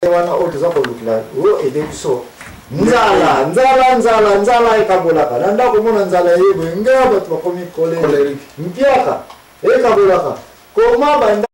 Wana oyo toza kolukela oyo aide biso. Nzala, nzala, nzala, nzala ekabolaka na ndako. Omona nzala eye boye, nga bato bakomi colérique, mpiaka ekabolaka koma banda.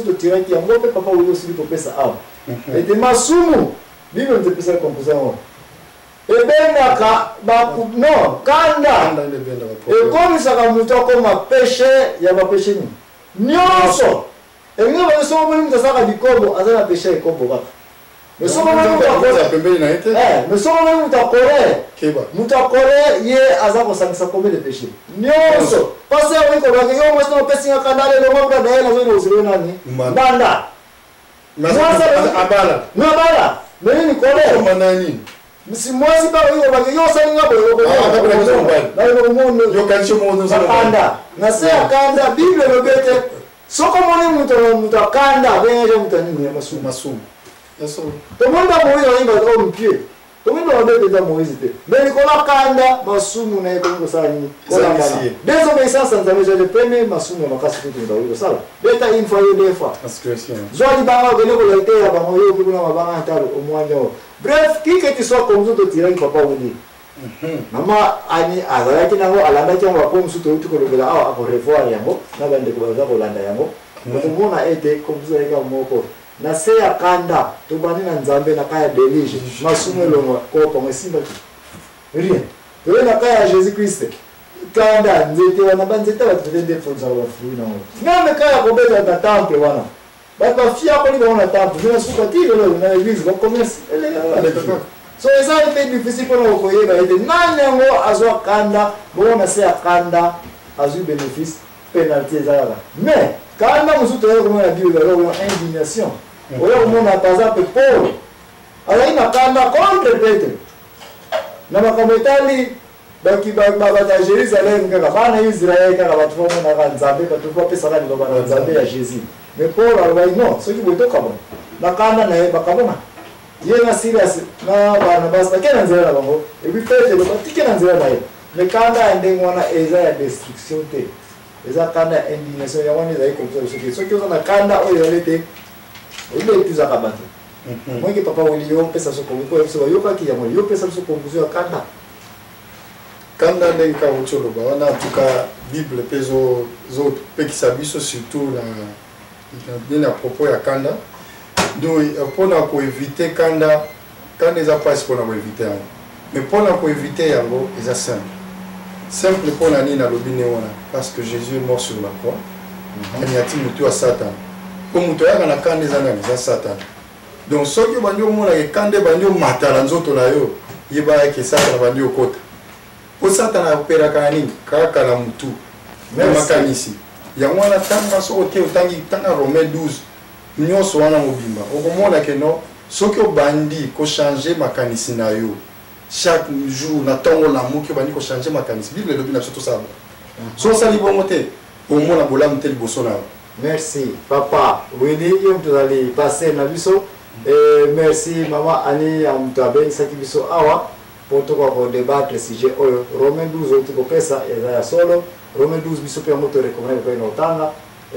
Totiraki yango mpe papa oyo osili kopesa awa ete masumu, Bible moto epesaki conclusion yango, ebendaka non kanda ekomisaka moto akoma péché ya bapéché nini nyonso. Elingi bango, soki omoni moto asalaka bikobo, aza na péché ya ekobo kaka. Mais soki omoni moto akole, moto akole, ye aza kosangisa combien de péché nyonso. Pasi yango ikolobaki yo mwasi opesinga kanda lelo ngo kuna daye nazoi kozelo nani mbanda abala mais nini colère. Si mwasi mpe akoki kobaki yo osalinga boye, kanda na se ya kanda. Bible elobi ete soki omoni moto akanda, abengaki moto nini ya masumu. Tomoni ba Moïse balingi bato oyo mpie, tomoni ba mabe mpenza Moïse te, mais likolo akanda, masumu na ye ekomi kosala nini? Kolandana. Désobéissance ya Nzambe eza le premier masumu ya makasi kutu moto akoki kosala. Beta une fois yo, deux fois, zwa libanga, okende kolai te ya bango, yo oki kuna mabanga ya talo omwanja oyo. Bref, qui que tu sois, comme totiraki papa Wili, mama Ani azalaki nango, alandaki yango. Bapo mosusu touti kolobela awa, akorevoir yango na bandeko baza kolanda yango, okomona ete comme ezalaki moko na se ya kanda. Tobandi na Nzambe na cas ya déluge, masumu elongwa, kopango esimbaki rien. Toye na cas ya Jésus Christ, kanda, nzete wana, banzete bato pete nde eproduisaka bafruit nango. Même cas ya kobeta na temple wana, bato bafiakoli bango na temple, mais na suka ti lelo na église bacommerce. So eza mpe difficile mpona koyeba ete nani yango azwa kanda bongo na se ya kanda azwi bénéfice, penalty eza kaka. Mais kanda mosusu toyaki komona na Bible, baza komona indignation. Oya komona par exemple Paul azalaki na kanda contre Petre na makambo etali bato ya Jérusalem, kaka bana Israel, kaka bato bamonaka Nzambe, bato bapesaka liloba na Nzambe ya Jésus. Mais Paul alobaki non, soki boye tokabona. Na kanda na ye bakabona, ye na Silas na Barnabas bake na nzela na bango, et puis Petelo batike na nzela na ye. Mais kanda ya ndenge wana eza ya destruction te, eza kanda ya indignation. Yango wana ezali komisa biso te, soki oza na kanda oyo ezali te oyebi etuzaka bato. Moki papa Wili, yo opesa biso po biso bayokaki yango, yo opesa biso conclusion ya kanda. Kanda, ndenge kaka oti oloba wana, en tout cas Bible mpe ezopekisa biso surtout na nini, à propos ya kanda. Donc mpona koéviter kanda, kanda eza mpasi mpona koéviter yango, mais mpona koéviter yango eza simple, simple. Mpona nini nalobi nde wana? Parce que Jésus est mort sur la croix, aniati motu ya Satan. Mpo moto ayaka na kanda eza nani? Eza Satan. Donc soki obandi omonaka kanda ebandi omata na nzoto na yo, yeba eke Satana bandi okota. Mpo Satana aperaka na nini? Kaka na motu na makanisi. Yango wana tanga, soki ote otangi, tanga Romain 12 nyonso wana mobimba, okomona ke no, soki obandi kochanger makanisi na yo chaque jour, na ntongo olamuki, obandi kochanger makanisi, Bible elobi na biso tosala bongo. So osali bongo te, omona bolamu te liboso na yo. Merci papa Wili, yo moto ozali pasteur na biso. Merci mama Ani ya moto abengisaki biso awa mpo tokoka kodébattre sujet oyo. Romain 12 outi kopesa eza ya solo. Romain 12 biso mpe yango torecommande mpe na otanga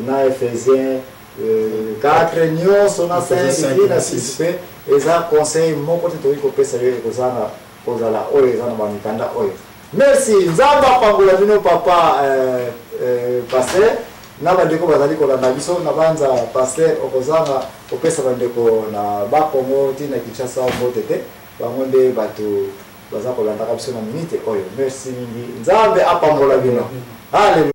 na Ephésiens 4 nyonso na 5 na 6 mpe eza conseil moko te tokoki kopesa yo ekozanga kozala oyo eza na bamikanda oyo. Merci, Nzambe apambola bino papa pasteur na bandeko bazali kolanda biso. Na banza pasteur okozanga kopesa bandeko na Bakongo ti na Kinshasa mbote te, bango nde bato baza kolandaka biso na minute oyo. Merci mingi, Nzambe apambola bino. Haleluya.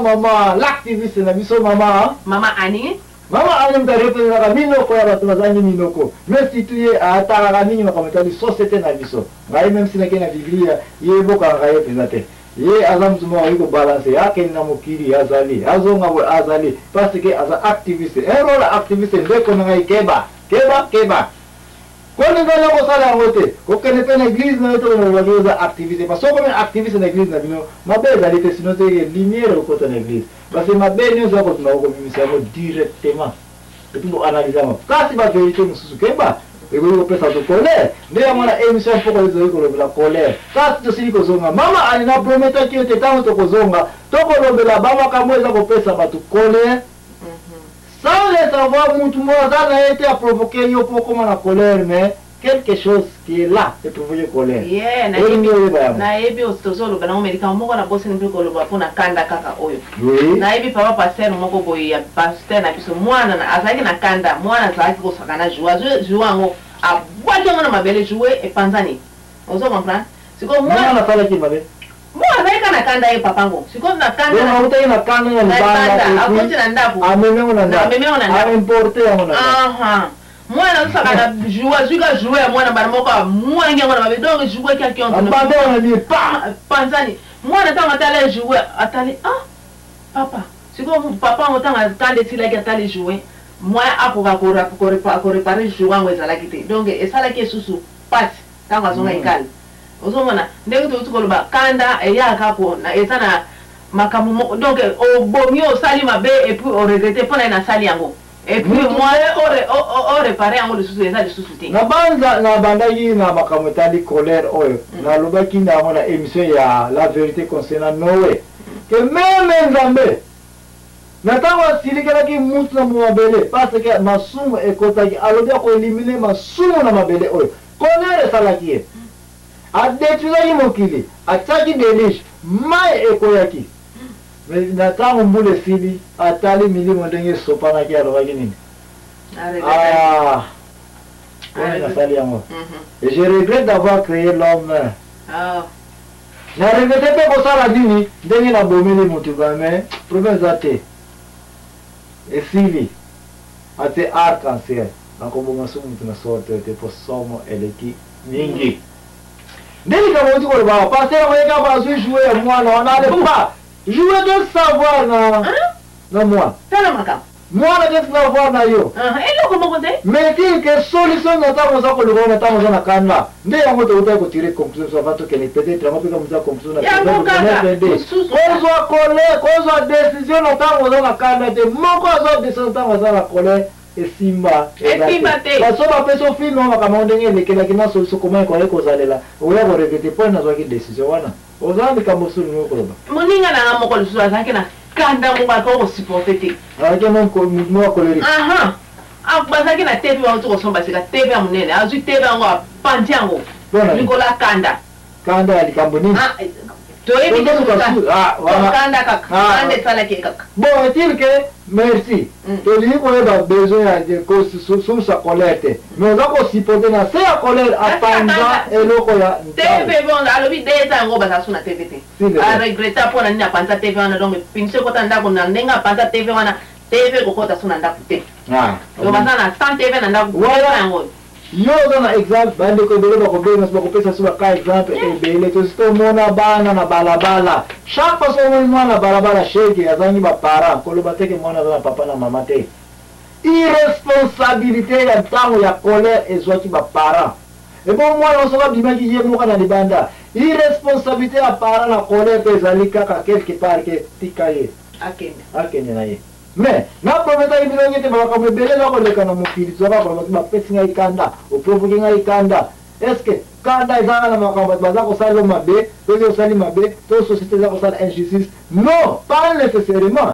Mama l'activiste na biso, mama Mama Annie. Mama Annie moto arepresentaka minoko ya bato bazangi minoko, mais surtout ye atalaka mingi makambo etali société na biso. Ngai même si nakei na Biblia, ye ebokangaka ye mpenza te. Ye aza motu moko akoki kobalancer, akende na mokili azali, azonga boye azali, parce que aza activiste. Un rôle activiste, ndeko na ngai, keba keba keba, kolinga na kosala yango te. Kokende mpe na église na yo to olobaki oza activiste, parce que okomi activiste na église na bino, mabe ezali te, sinon te lumière okota na église, parce que mabe nyonso ya kotuna okobimisa yango directement et puis boanalyse yango. Kasi bavérité mosusu, keba, ekoki kopesa to colère. Nde yango na émission ya mpoko tozali kolobela colère. Kasi tosili kozonga, mama Ali, na prometaki yo te, ntango tokozonga tokolobela bamakambo eza kopesa bato colère sans le savoir. Mutu moko aza na ye te aprovoke yo mpo okóma na colère, mais quelque chose qui est là eprovoke colère. Olingi oyeba yango. Nayebi tozoloba nango, mais likambo moko nabosani mpe koloba mpona kanda kaka oyo. Nayebi papa pasteur moko boye ya pasteur na biso, mwana azalaki na kanda. Mwana azalaki kosaka na jouet, azwi jouet yango, abwaki yango na mabele, jouet epanzani. Ozo comprendre sikoyo? Mwana asalaki mabe? Mwana azalaki kaka na kanda, ye papa ngo sikoyo na kanda. Autaki na kanda ya libanda, akoti na ndako. Amemi yango na ndako. Amemi yango na ndako. Aimporte yango na ndako. Mwana azosaka na jouet, azwi ka jouet ya mwana bana moko, amwangi yango na mabe, donc jouet kiaki. Abambe yango na pa. Panzani. Mwana ntango atali jouet, atali: "Ah papa." Sikoyo papa yango, ntango kanda esilaki, atali jouet, moyen akoka koréparer jouet yango ezalaki te. Donc esalaki esusu pasi ntango azonga ekale. Ozomona ndenge touti koloba, kanda eyaka ko eza na makambo moko, donc obomi, osali mabe et puis oregretter mpo na ye nasali yango, et puis moyen oréparer yango lisusu eza lisusu te. Na banza nabandaki na makambo etali colère oyo, nalobaki na yango na émission ya la vérité concernant Noé, que même Nzambe na ntango asilikelaki mutu na mabele parce que masumu ekotaki, alobi akoéliminer masumu na mabele oyo. Colère esalaki ye, adétruisaki mokili, atiaki déluge, mai ekoyaki. Mais na ntango mbula esili, atali milimo ndenge esopanaki, alobaki nini? "Ah, oyo nasali yango, et je regrette d'avoir créé l'homme." Na regrette mpe kosala nini ndenge nabomeli motu, mais problème eza te, esili. Ate arc en ciel, nakoboma so motu na sorte te mpo somo eleki mingi. Nde likambo oti koloba, pasteur oyeka, bazwi jouet ya mwana wana, ale pa jouet de savoir na mwana. Tala makambo. Mwana te savoir na yo. Eloko moko te. Mais dire que solution na ntango oza koluka, na ntango oza na kanda, nde yango tokotaki kotirer conclusion so avant tokende. Peut-être yango mpe kamoza conclusion na Yango kaka, mosusu. Kozwa colère, kozwa décision na ntango oza na kanda te. Moko azwa décision na ntango aza na colère, esimba. Esimba te. Baso bapesi ofilme oyo makambo ndenge elekelaki na solution koma ekoki kozalela, oya koregretter mpo nazwaki décision wana. Oza likambo sulu ningo koloba? Moninga na nga moko lisusu azalaki na kanda moko akoki kosupporter te. Azalaki moko ya colérique. Aha. Bazalaki na TV, bauti kosomba sika TV ya monene, azwi TV yango, apandi yango. Mpona nini? Likolo ya kanda. Kanda ya likambo nini? Ah, Toyebi te. Tozoluka ah, wana. Kanda kaka. Ah. Kanda esalaki ye kaka. Bon, est-il que merci, tolingi koyeba besoin ya source ya colère te, mais oza kosupporte na se ya colère apanza eloko ya TV. Bon, alobi 2 ans yango baza su na TV te. Si, Aregreta mpo na nini apanza TV wana. Donc punition ekota ndako na ndenge apanza TV wana. TV ekokota su na ndako te. Donc baza na 100 TV na ndako. Voilà. 2 ans yango. Yo oza na exemple, bandeko ebele bakobenga so, bakopesa so baka exemple ebele. Tosi tomona bana na balabala. Chaque fois soki omoni mwana na balabala, sheke azangi baparent, koloba teke mwana aza na papa na mama te. Irresponsabilité ya ntango ya colère ezwaki baparent. Ebo mwana soki abimaki ye moko na libanda, irresponsabilité ya parent na colère mpe ezali kaka quelque part ke tika ye akende. Akende na ye. Mais naprometaki bino ete makambo ebele eza koleka na mokili. Tozaka kolobaki bapesi ngai kanda, oprovoke ngai kanda. Est ce que kanda ezaka na makambo bato baza kosala yo mabe, to yo osali mabe, to société eza kosala injustice? Non, pas nécessairement.